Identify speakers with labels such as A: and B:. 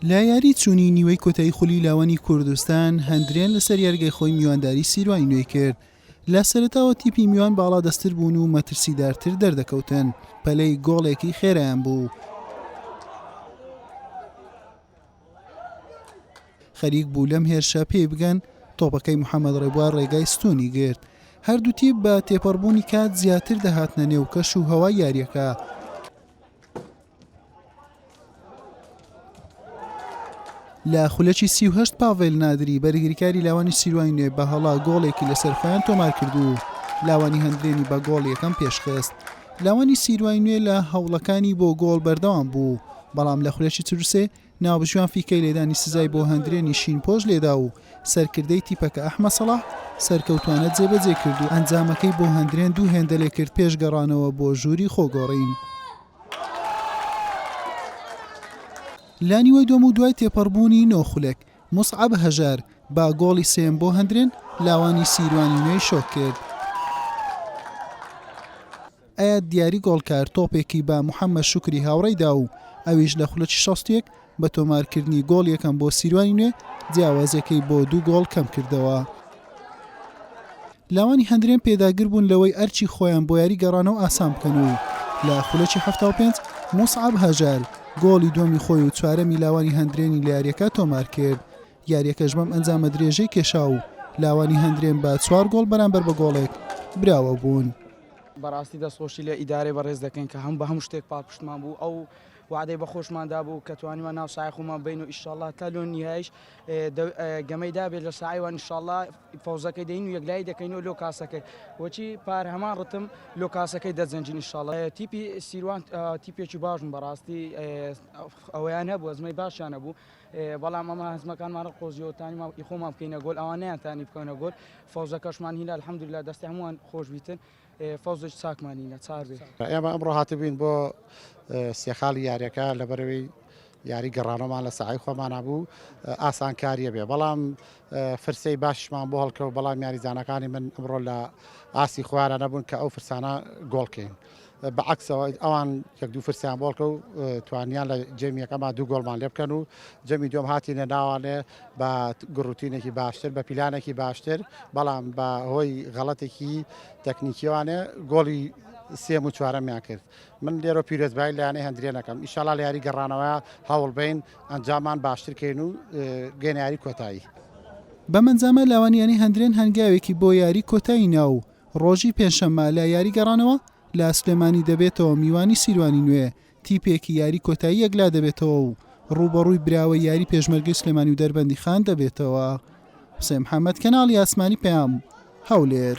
A: لە یاری چوونی نیوەی کۆتایی خولی لاوانی کوردستان، هەندرێن لەسەر یاریگای خۆی میوانداری سیروانی نوێی کرد. لە سەرەتاوە تیپی میوان باڵادەستتر بوون و مەترسیدارتر دەردەکەوتن، پەلەی گۆڵێکی خێرایان بوو. خەریک بوو لەم هێرشە پێی بگەن، تۆپەکەی محەمەد ڕێبوار ڕێگای ستوونی گرت. هەردوو تیپ بە تێپەڕبوونی کات زیاتر دەهاتنە نێو کەش و هەوای یارییەکە. لە خولەکی 38 پاڤێل نادری بەرگریکاری لاوانی سیروانی نوێ بە هەڵە گۆڵێکی لەسەر خۆیان تۆمارکرد و لاوانی هەندرێنی بە گۆڵ یەکەم پێشخست. لاوانی سیروانی نوێ لە هەوڵەکانی بۆ گۆڵ بەردەوام بوو، بەڵام لە خولەکی 43 ناوبژیوان فیکەی لێدانی سزای بۆ هەندرێنی شینپۆش لێدا و سەرکردەی تیپەکە ئەحمەد سەڵاح سەرکەوتوانە جێبەجێ کرد و ئەنجامەکەی بۆ هەندرێن دوو هێندە لێکرد پێش گەڕانەوە بۆ ژووری خۆگۆڕین. لە نیوەی دووەم و دوای تێپەڕبوونی نۆ خولەک، موسعەب هەژار بە گۆڵی سێیەم بۆ هەندرێن لاوانی سیروانی نوێی شۆک کرد. ئەیاد دیاری گۆڵکار تۆپێکی بە محەممەد شوکری هاوڕێی دا و ئەویش لە خولەکی 61 بە تۆمارکردنی گۆڵ یەکەم بۆ سیروانی نوێ جیاوازیەکەی بۆ دوو گۆڵ کەمکردەوە. لاوانی هەندرێن پێداگر بوون لەوەی ئەرکی خۆیان بۆ یاری گەڕانەوە ئاسان بکەن و لە خولەکی 75 موسعەب هەژار گۆڵی دووەمی خۆی و چوارەمی لاوانی هەندرێنی لە یاریەکە تۆمارکرد. یاریەکەش بەم ئەنجامە درێژەی کێشا و لاوانی هەندرێن بە چوار گۆڵ بەرامبەر بە گۆڵێک براوە بوون.
B: بەڕاستی دەستخۆشی لە ئیدارەی بەڕێز دەکەین کە هەم بە هەموو شتێک پاڵپشتمان بوو ئەو وعدەی بە خۆشمان دابوو کە توانیمان ناو سای خۆمان بین و ئیشاڵڵا تا لۆ نیهایش گەمەی دابێت لە سای وان ئیشاڵڵا فەوزەکەی دەین و یەکلایی دەکەینەوە لۆ کاسەکەی وەچی پار هەمان ڕتم لۆ کاسەکەی دەجەنجین ئیشاڵڵا تیپی سیروان تیپێکی باشن بەڕاستی ئەوەیان هەبوو ئەزمەی باشیان هەبوو بەڵام ئەمە هەزمەکانمان قۆزیەوە تانیمان ئی خۆمان بکەینە گۆل ئەوان نەیانتانی بکەونە گۆل فەوزەکەشمان هینا الحمدلله دەستی هەمووان خۆش بیتن فەوزێک چاکمان هینا چار بێ.
C: ئێمە ئەمڕۆ هاتبووین بۆ سێ خاڵی یاریەکە لەبەرەوەی یاری گەڕانەوەمان لە ساحەی خۆمانا بوو ئاسانکاریە بێ بەڵام فرسەی باشمان بۆ هەڵکەوت بەڵام یاریزانەکانی من ئەمڕۆ لە ئاستی خۆیانە نەبوون کە ئەو فرسانە گۆڵکەین. بە عەکسەوە ئەوان یەک دوو فرسیان بۆڵکە و توانیان لە جەمی یەکەما دوو گۆڵمان لێ بکەن و جەمی دووەم هاتینە ناوانێ بە گڕوتینێکی باشتر بە پیلانێکی باشتر بەڵام بە هۆی غەڵەتێکی تەکنیکیوانێ گۆڵی سێم و چوارەمیان کرد من لێرە پیرۆزبایی لایەنەی هەندرێنەکەم ئیشاڵا لە یاری گەڕانەوە هەوڵ بین ئەنجامان باشتر کەین و گەینە یاری کۆتایی.
A: بەم ئەنجامە لاوانی یانەی هەندرێن هەنگاوێکی بۆ یاری کۆتایی نا و ڕۆژی پێنجشەممە لە یاری گەڕانەوە لە سلێمانی دەبێتەوە میوانی سیروانی نوێ، تیپێکی یاری کۆتایی یەکلا دەبێتەوە و ڕووبەڕووی براوەی یاری پێشمەرگەی سلێمانی و دەربەندیخان دەبێتەوە. حوسێن محەمەد، کەناڵی ئاسمانی پەیام، هەولێر.